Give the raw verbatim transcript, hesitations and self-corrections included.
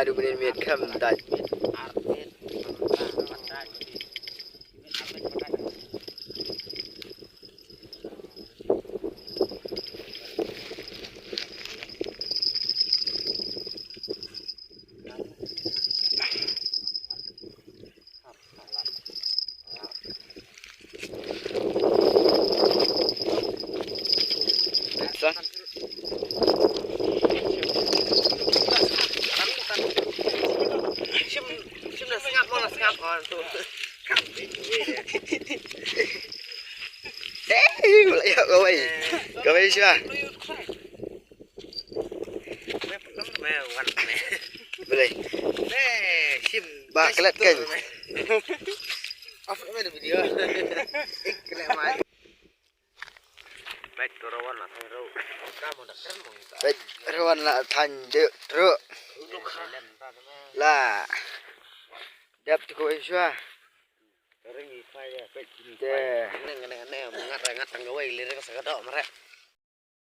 Aduh, benin miet kham tat. Sa. Shim, shim na sngap mo, na sngap mo tu. Eh, la ïoh kawei. Kawei shuwa. Balei? Ba klet kan. Off na video. Ik kena mai. Peit ko rawan la thang ru. Ka mo da kren mo. Peit rawan la thang de tru. La. Dep tu ko shuwa. Ring i phai ya, peit. Te. Neng, neng, neng, ngat, ngat tang kawei, liring sa ka dok, mare.